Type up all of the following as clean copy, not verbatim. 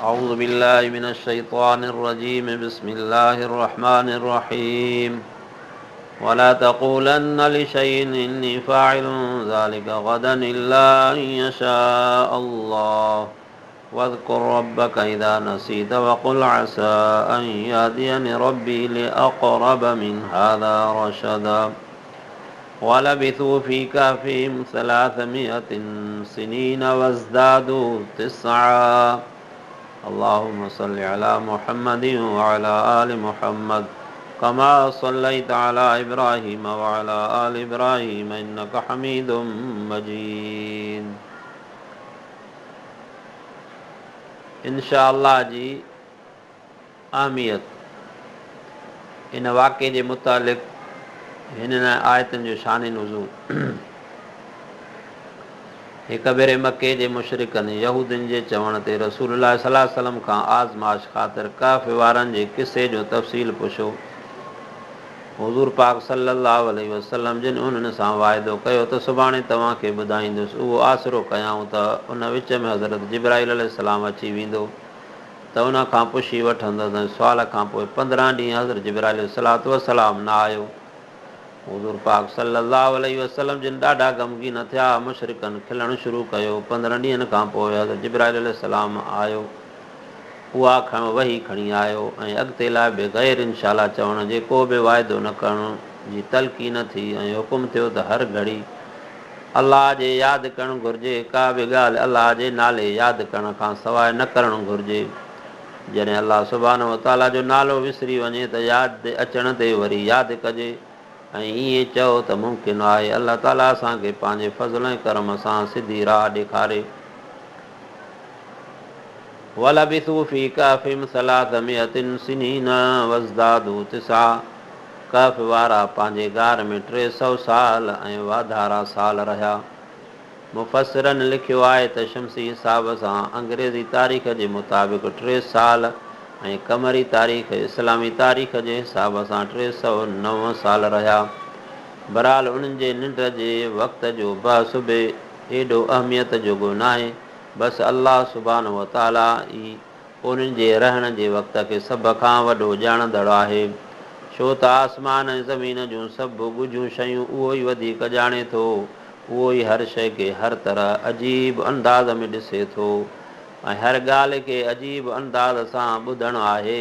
أعوذ بالله من الشيطان الرجيم بسم الله الرحمن الرحيم ولا تقولن لشيء إني فاعل ذلك غدا إلا أن يشاء الله واذكر ربك إذا نسيت وقل عسى أن يهديني ربي لأقرب من هذا رشدا ولبثوا في كهفهم 300 سنين وازدادوا تسعا اللهم صل على محمد وعلى آل محمد كما صليت على إبراهيم وعلى آل إبراهيم إنك حميد مجيد ان شاء الله جي اهميت، ان واقعي جي متعلق هنن آيتن جو شان نزول. هڪ ڀيري مڪي جي مشرڪن، يهودين جي چوڻ تي رسول الله صلي الله عليه وسلم کان آزمائش خاطر ڪهف وارن جي قصي جو تفصيل پڇيو. حضور پاڪ صلي الله عليه وسلم جن انهن سان واعدو ڪيو ته سڀاڻي توهان کي ٻڌائيندس. اهو آسرو ڪيائون ته ان وچ ۾ حضرت جبرائيل عليه السلام اچي ويندو. ته ان کان پڇي وٺندس ۽ سوال کان پوء 15 ڏينهن حضرت جبرائيل عليه الصلوة والسلام نه آيو. حضور پاڪ صلّي اللّٰه عليه وسلّم جن ڏاڍا غمگين ٿيا، مشرڪن کلڻ شروع ڪيو، 15 ڏينهن کان پوء حضرت جبرائيل عليه السلام آيو، اها کڻ وحي کڻي آيو ۽ اڳتي لاء بغير ان شاء الله چوڻ جي ڪو به واعدو نه ڪرڻ جي تلقين ٿي ۽ حڪم ٿيو ته هر گهڙي الله جي ياد ڪرڻ گهرجي، ڪا به ڳالهه الله جي نالي ياد ڪرڻ کان سواء نه ڪرڻ گهرجي. جڏهن الله سبحانه وتعاليٰ جو نالو وسري وڃي ته ياد اچڻ تي وري ياد ڪجي ۽ ائين چئو ته ممڪن آهي الله تعاليٰ اسان کي پنهنجي فضل ۽ ڪرم سان سڌي راهه ڏيکاري. ولبثوا في ڪهفهم ثلاثمئة سنين وازدادوا تسعا ڪهف وارا پنهنجي غار ۾ 300 سال ۽ واڌارا سال رهيا. مفسرن لکيو آهي ته شمسي حساب سان انگريزي تاريخ جي مطابق 3 سال ۽ قمري تاريخ، اسلامي تاريخ، جي حساب سان 309 سال رهيا. بهرحال انهن جي ننڊ جي وقت جو بحث به ايڏو اهميت جوڳو ناهي، بس الله سبحانه وتعاليٰ ئي انهن جي رهڻ جي وقت کي سڀ کان وڏو ڄاڻندڙ آهي، ڇو ته آسمان ۽ زمين جون سڀ ڳجهيون شيون اهو ئي وڌيڪ ڄاڻي ٿو، اهو ئي هر شيء کي هر طرح عجيب انداز ۾ ڏسي ٿو ۽ هر ڳالهه کي عجيب انداز سان ٻڌڻ آهي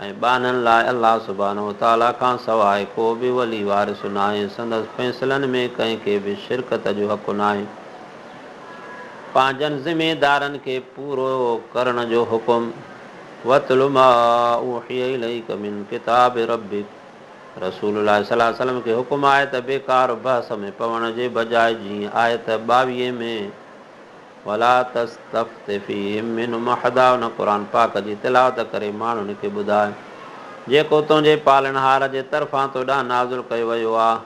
۽ ٻانهن لاء الله سبحانه وتعاليٰ کان سواء ڪو به ولي وارث ناهي، سندس فيصلن ۾ ڪنهن کي به شرڪت جو حق ناهي. پنهنجن ذميدارن کي پورو ڪرڻ جو حڪم، واتل ما اوحي اليڪ من ڪتاب ربڪ، رسول الله صلي الله عليه وسلم کي حڪم آهي ته بيڪار بحث ۾ پوڻ جي بجاء جيئن آيت 22 ۾، ولا تستفت فيهم منهم احدا ان قرآن پاڪ جي تلاوت ڪري ماڻهن کي ٻڌاء جيڪو تنهنجي پالڻهار جي طرفان تو ڏانهن نازل ڪيو ويو آهي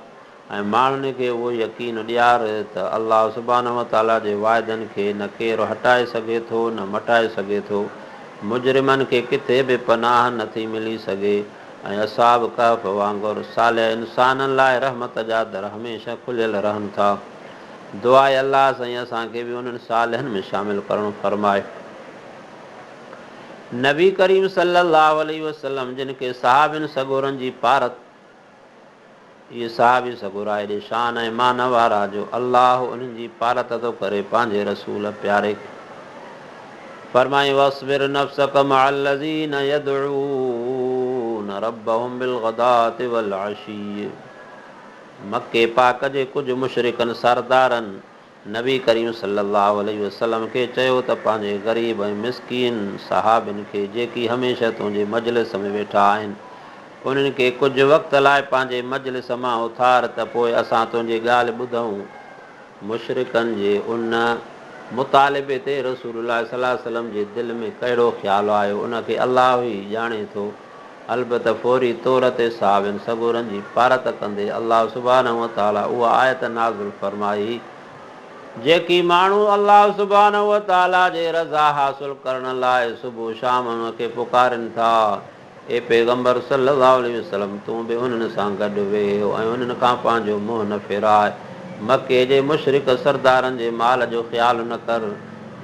۽ ماڻهن کي اهو يقين ڏيار ته الله سبحانه وتعاليٰ جي وعدن کي نه ڪير هٽائي سگهي ٿو نه مٽائي سگهي ٿو مجرمن کي ڪٿي به پناهه نه ٿي ملي سگهي ۽ اصحاب ڪهف وانگر صالح انسانن لاء رحمت جا در هميشه کليل رهن ٿا. دعا آهي الله سائين اسان کي به انهن صالحن ۾ شامل ڪرڻ فرمائي. نبي ڪريم صلي الله عليه وسلم جن کي صحابين سڳورن جي پارت، اهي صحابي سڳورا ايڏي شان ۽ مان وارا جو الله انهن جي پارت ٿو ڪري پنهنجي رسول پياري کي فرمائي واصبر نفسک مع الذين يدعون ربهم بالغداة والعشي. مڪي پاڪ جي ڪجهه مشرڪن سردارن نبي ڪريم صلي الله عليه وسلم کي چيو ته پنهنجي غريب ۽ مسڪين صحابين کي جيڪي هميشه تنهنجي مجلس ۾ ويٺا آهن انهن کي ڪجهه وقت لاء پنهنجي مجلس مان اٿار ته پوء اسان تنهنجي ڳالهه ٻڌون. مشرڪن جي ان مطالبي تي رسول الله صلي الله عليه وسلم جي دل ۾ ڪهڙو خيال آيو ان کي الله ئي ڄاڻي ٿو. البته فوري طور تي صحابين سڳورن جي پارت ڪندي الله سبحانه وتعاليٰ اها آيت نازل فرمائي، جيڪي ماڻهو الله سبحانه وتعاليٰ جي رضا حاصل ڪرڻ لاء صبح شام ان کي پڪارين ٿا، اي پيغمبر صلّي اللّٰه عليه وسلّم! تون به انهن سان گڏ ويهه ۽ انهن کان پنهنجو منهن نه ڦيراء، مڪي جي مشرڪ سردارن جي مال جو خيال نه ڪر.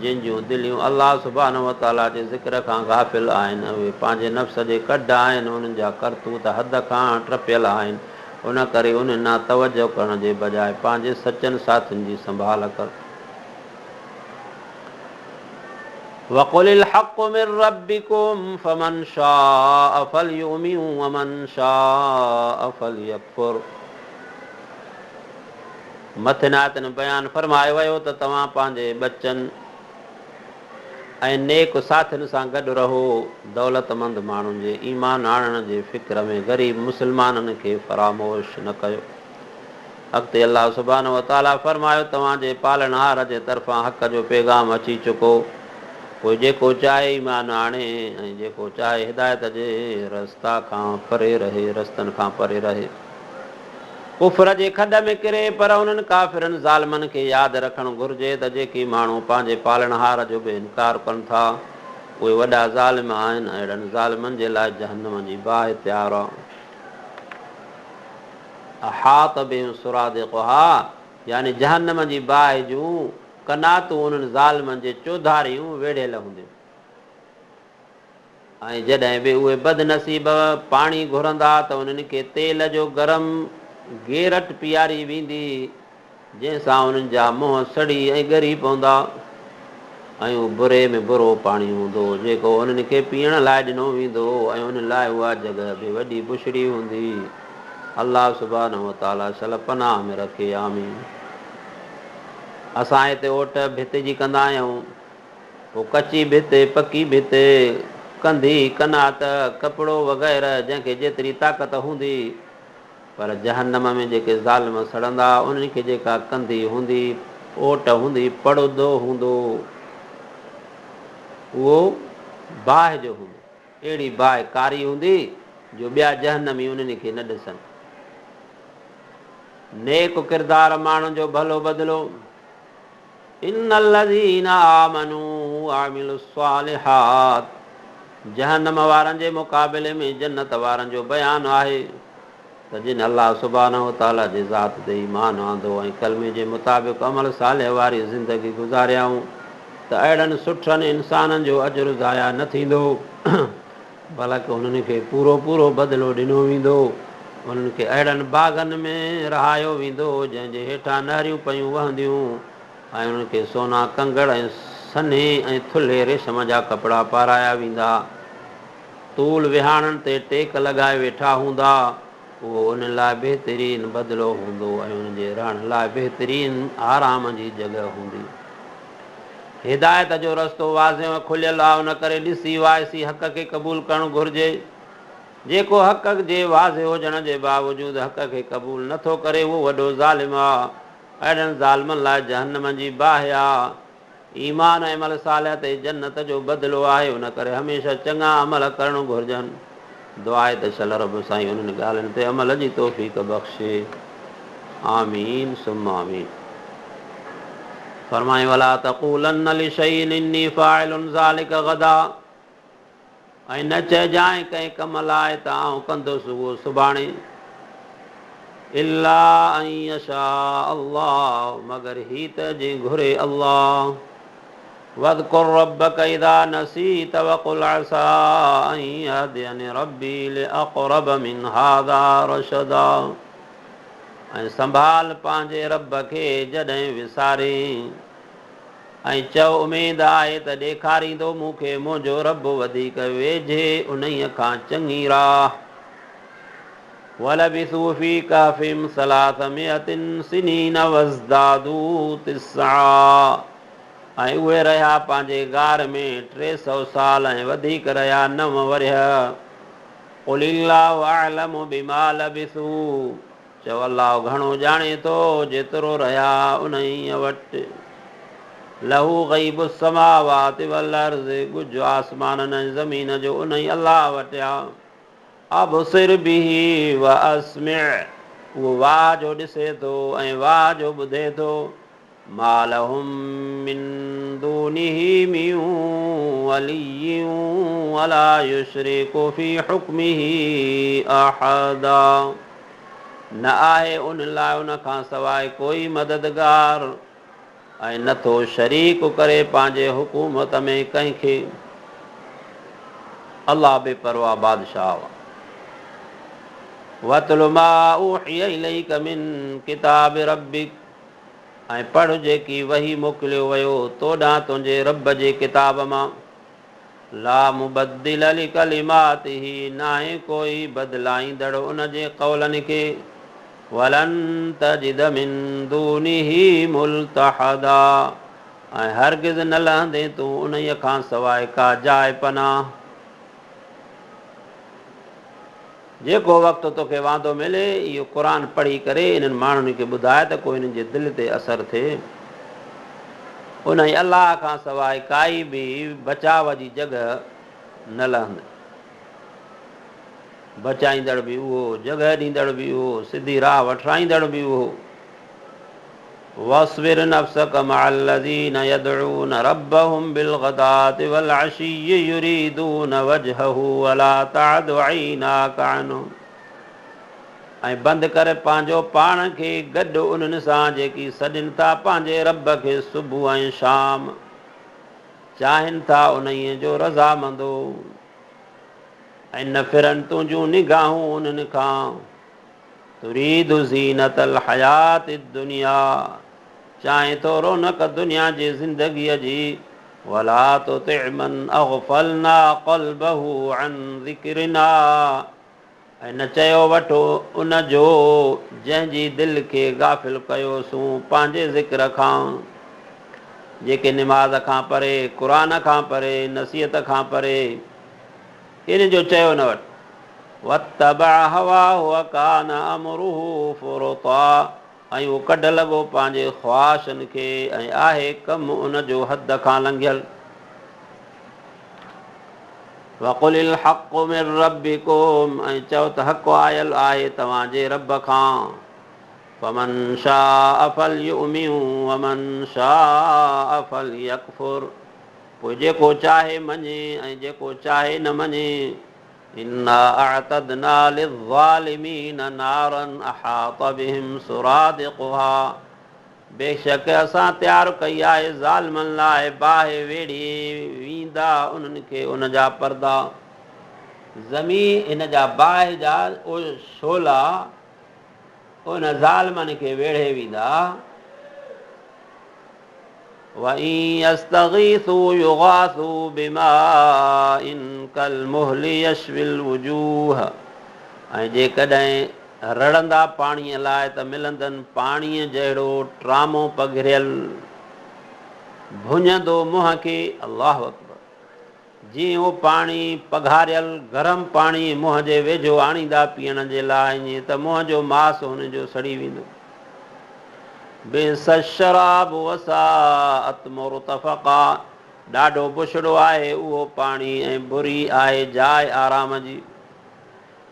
جن جون دليون الله سبحانه وتعاليٰ جي ذڪر کان غافل آهن، اهي پنهنجي نفس جي ڪڍ آهن، انهن جا ڪرتوت حد کان ٽپيل آهن، ان ڪري انهن ڏانهن توجهه ڪرڻ جي بجاء پنهنجي سچن ساٿين جي سنڀال ڪر. وقل الحق من ربڪم فمن شاء فليؤمن ومن شاء فليڪفر. مٿين آيتن ۾ بيان فرمايو ويو ته توهان پنهنجي ٻچن ۽ نيڪ ساٿين سان گڏ رهو، دولتمند ماڻهن جي ايمان آڻڻ جي فڪر ۾ غريب مسلمانن کي فراموش نه ڪيو. اڳتي الله سبحانه وتعاليٰ فرمايو توهان جي پالڻهار جي طرفان حق جو پيغام اچي چڪو، پوء جيڪو چاهي ايمان آڻي ۽ جيڪو چاهي هدايت جي رستا کان پري رهي رستن کان پري رهي. ڪفر جي کڏ ۾ ڪري، پر انهن ڪافرن ظالمن کي ياد رکڻ گهرجي ته جيڪي ماڻهو پنهنجي پالڻهار جو به انڪار ڪن ٿا، اهي وڏا ظالم آهن ۽ اهڙن ظالمن جي لاء جهنم جي باهه تيار آهي. احاط بهم سرادقها يعني جهنم جي باهه جون قناتون انهن ظالمن جي چوڌاريون ويڙهيل هونديون. ۽ جڏهن به اهي بدنصيب پاڻي گهرندا ته انهن کي تيل جو گرم گيرٽ پياري ويندي، جنهن سان انهن جا منهن سڙي ۽ ڳري پوندا، ۽ اهو بري ۾ برو پاڻي هوندو، جيڪو انهن کي پيئڻ لاء ڏنو ويندو، ۽ انهن لاء اها جڳهه به وڏي بڇڙي هوندي. الله سبحانه وتعاليٰ شل پناهه ۾ رکي. آمين. اسان هتي اوٽ ڀت جي ڪندا آهيون. پوء ڪچي ڀت، پڪي ڀت، ڪنڌي، قنات، ڪپڙو وغيره جنهن کي جيتري طاقت هوندي. پر جهنم ۾ جيڪي ظالم سڙندا انهن کي جيڪا ڪنڌي هوندي، اوٽ هوندي، پڙدو هوندو، اهو باهه جو هوندو. اهڙي باهه ڪاري هوندي جو ٻيا جهنمي انهن کي نه ڏسن. نيڪ ڪردار ماڻهن جو ڀلو بدلو. ان الذين آمنوا وعملوا الصالحات جهنم وارن جي مقابلي ۾ جنت وارن جو بيان آهي ته جن الله سبحانه وتعاليٰ جي ذات تي ايمان آندو ۽ ڪلمي جي مطابق عمل صالح واري زندگي گذاريائون ته اهڙن سٺن انسانن جو اجر ضايع نه ٿيندو. بلڪ انهن کي پورو پورو بدلو ڏنو ويندو، انهن کي اهڙن باغن ۾ رهايو ويندو، جنهن جي هيٺان نهريون پيون وهنديون ۽ انهن کي سونا ڪنگڻ ۽ سنهي ۽ ٿلهي ريشم جا ڪپڙا پارايا ويندا. طول وهاڻن تي ٽيڪ لڳائي ويٺا هوندا، اهو انهن لاء بهترين بدلو هوندو ۽ انهن جي رهڻ لاء بهترين آرام جي جڳهه هوندي. هدايت جو رستو واضح ۽ کليل آ، ان ڪري ڏسي وائسي حق کي قبول ڪرڻ گهرجي. جيڪو حق جي واضح هجڻ جي باوجود حق کي قبول نه ٿو ڪري اهو وڏو ظالم آ. اهڙن ظالمن لاء جهنم جي باهه آ. ايمان ۽ عمل صالح تي جنت جو بدلو آهي، ان ڪري هميشه چڱا عمل ڪرڻ گهرجن. دعا آهي ته شل رب سائين انهن ڳالهين تي عمل جي توفيق بخشي. آمين ثم آمين. فرمائين ولا تقولن لشيء اني فاعل ذلک غدا ۽ نه چئجانء ڪنهن ڪم لاء ته آئون ڪندس اهو سڀاڻي الا ان يشاء الله مگر هي ته جي گهري الله. واذڪر ربک اذا نسيت وقل عسي ان يهديني ربي لاقرب من هذا رشدا ۽ سنڀال پنهنجي رب کي جڏهن وسارين ۽ چئو اميد آهي ته ڏيکاريندو مون کي منهنجو رب وڌيڪ ويجهي انهيء کان چڱي راهه. ولبثوا في ڪهفهم ثلاث مئة سنين وازدادوا تسعا ۽ اهي رهيا پنهنجي غار ۾ 300 سال ۽ وڌيڪ رهيا نو ورهيه. قل الله اعلم بما لبثوا چؤ الله گهڻو ڄاڻي ٿو جيترو رهيا انهيء وٽ. له غيب السماوات والارض ڳجهه آسمانن ۽ زمين جو انهيء الله وٽ آ. ابصر به واسمع اهو واهه جو ڏسي ٿو ۽ واهه جو ٻڌي ٿو. ما لهم من دونه من ولي ولا يشرڪ في حڪمه احدا نه آهي ان لاء ان کان سواء ڪوئي مددگار. ۽ نه ٿو شريڪ ڪري پنهنجي حڪومت ۾ ڪنهن کي. الله بي پرواهه بادشاهه آ. واتل ما اوحي اليڪ من ڪتاب ربڪ ۽ پڙهه جيڪي وحي موڪليو ويو تو ڏانهن تنهنجي رب جي ڪتاب مان. لا مبدل لڪلماته ناهي ڪوئي بدلائيندڙ ان جي قولن کي، ولن تجد من دونه ملتحدا ۽ هرگز نه لهندين تون انهيء کان سواء ڪا جاء پناهه. جيڪو وقت توکي واندو ملي، اهو قرآن پڙهي ڪري انهن ماڻهن کي ٻڌاء ته ڪو انهن جي دل تي اثر ٿئي. انهيء الله کان سواء ڪائي به بچاء جي جڳهه نه لهندين. بچائيندڙ به اهو، جڳهه ڏيندڙ به اهو، سڌي راهه وٺرائيندڙ به اهو. واصبر نفسک مع الذين يدعون ربهم بالغداة والعشي يريدون وجهه ولا تعد عيناک عنهم ۽ بند ڪر پنهنجو پاڻ کي گڏ انهن سان جيڪي سڏين ٿا پنهنجي رب کي صبح ۽ شام چاهين ٿا انهيء جو رضامندو ۽ نه ڦرن تنهنجون نگاهون انهن کان. تريد زينة الحياة الدنيا چاهين ٿو رونق دنيا جي زندگيء جي، ولا تطع من اغفلنا قلبه عن ذڪرنا ۽ نه چيو وٺ ان جو جنهن جي دل کي غافل ڪيوسون پنهنجي ذڪر کان، جيڪي نماز کان پري، قرآن کان پري، نصيحت کان پري، ان جو چيو نه وٺ. واتبع هواه وڪان امره فرطا ۽ اهو ڪڍ لڳو پنهنجي خواهشن کي ۽ آهي ڪم ان جو حد کان لنگهيل. وقل الحق من ربڪم ۽ چؤ ته حق آيل آهي توهان جي رب کان. فمن شاء فليؤمن ومن شاء فليڪفر پوء جيڪو چاهي مڃي ۽ جيڪو چاهي نه مڃي. انا اعتدنا للظالمين نارا احاط بهم سرادقها بيشڪ اسان تيار ڪئي آهي ظالمن لاء باهه ويڙهي ويندا انهن کي ان جا پردا. زمين ان جا باهه جا شعلا ان ظالمن کي ويڙهي ويندا. وان يستغيثوا يغاثوا بماء ڪالمهل يشوي الوجوه ۽ جيڪڏهن رڙندا پاڻيء لاء ته ملندن پاڻيء جهڙو ٽرامو پگهريل ڀڃندو منهن کي. الله اڪبر! جيئن اهو پاڻي، پگهاريل گرم پاڻي، منهن جي ويجهو آڻيندا پيئڻ جي لاء ائين ته منهن جو ماس هن جو سڙي ويندو. بئس الشراب وساءت مرتفقا ڏاڍو بڇڙو آهي اهو پاڻي ۽ بري آهي جاء آرام جي.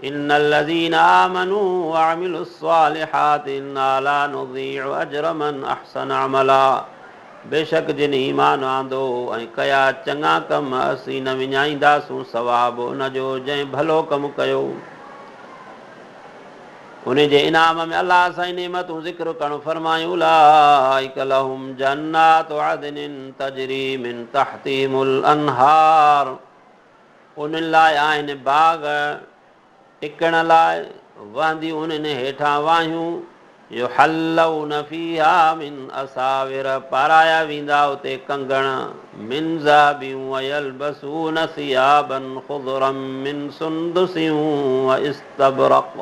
ان الذين آمنوا وعملوا الصالحات انا لا نضيع اجر من احسن عملا بيشڪ جن ايمان آندو ۽ ڪيا چڱا ڪم اسين نه وڃائينداسون ثواب ان جو جنهن ڀلو ڪم ڪيو. ان جي انعام ۾ الله سائين نعمتون ذڪر ڪرڻ فرمايون اولئک لهم جنات عدن تجري من تحتهم الانهار انهن لاء آهن باغ ٽڪڻ لاء، وهنديون انهن هيٺان واهيون، يحلون فيها من اساور پارايا ويندا اتي ڪنگڻ، من ذهب ويلبسون ثيابا خضرا من سندس واستبرق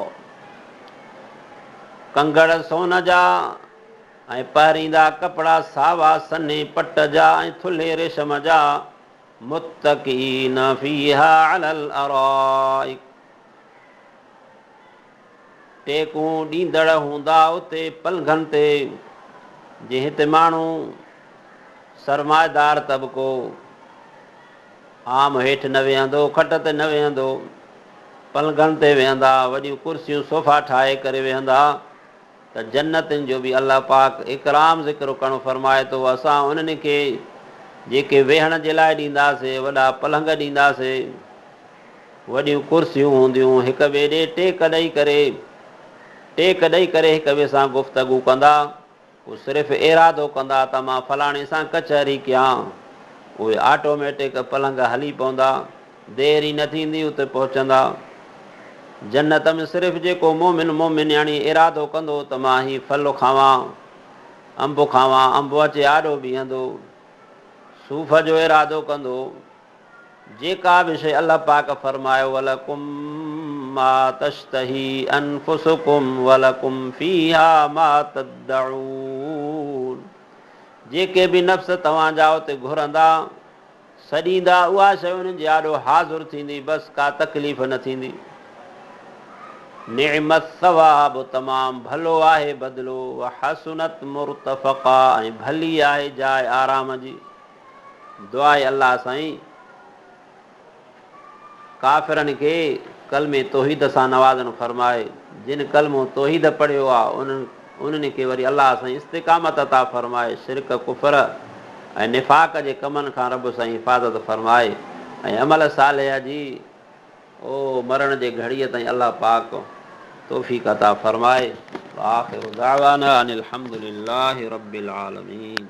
ڪنگڻ سون جا ۽ پهريندا ڪپڙا ساوا سنهي پٽ جا ۽ ٿلهي ريشم جا. متڪئين فيها علي الارائڪ ٽيڪون ڏيندڙ هوندا اتي پلنگن تي، جي هتي ماڻهو سرمائيدار طبقو عام هيٺ نه ويهندو، کٽ تي نه ويهندو، پلنگن تي ويهندا، وڏيون ڪرسيون صوفا ٺاهي ڪري ويهندا. ته جنتين جو به الله پاڪ اڪرام ذڪر ڪرڻ فرمائي ٿو، اسان انهن کي جيڪي ويهڻ جي لاء ڏينداسي، وڏا پلنگ ڏينداسي، وڏيون ڪرسيون هونديون، هڪ ٻئي ڏي ٽيڪ ڏئي ڪري، ٽيڪ ڏئي ڪري هڪ ٻئي سان گفتگو ڪندا. هو صرف ارادو ڪندا ته مان فلاڻي سان ڪچهري ڪيان، اهي آٽوميٽڪ پلنگ هلي پوندا، دير ئي نه ٿيندي اتي پهچندا. جنت ۾ صرف جيڪو مؤمن مؤمنياڻي ارادو ڪندو ته مان هي ڦل کاوان، انب کاوان، انب اچي آڏو بيهندو، صوف جو ارادو ڪندو، جيڪا به شيء الله پاڪ فرمايو ولڪم ما تشتهي انفسڪم ولڪم فيها ما تدعون جيڪي به نفس توهان جا اتي گهرندا، سڏيندا، اها شيء انهن جي آڏو حاضر ٿيندي، بس ڪا تڪليف نه ٿيندي. نعم الثواب تمام ڀلو آهي بدلو، وحسنت مرتفقا ۽ ڀلي آهي جاء آرام جي. دعا آهي الله سائين ڪافرن کي ڪلمي توحيد سان نوازڻ فرمائي جن ڪلمو توحيد پڙهيو آ انهن انهن کي وري الله سائين استقامت عطا فرمائي شرڪ ڪفر ۽ نفاق جي ڪمن کان رب سائين حفاظت فرمائي ۽ عمل صالح جي او مرڻ جي گهڙيء تائين الله پاڪ توفيق عطا فرمائي واخر دعوانا ان الحمد لله رب العالمين.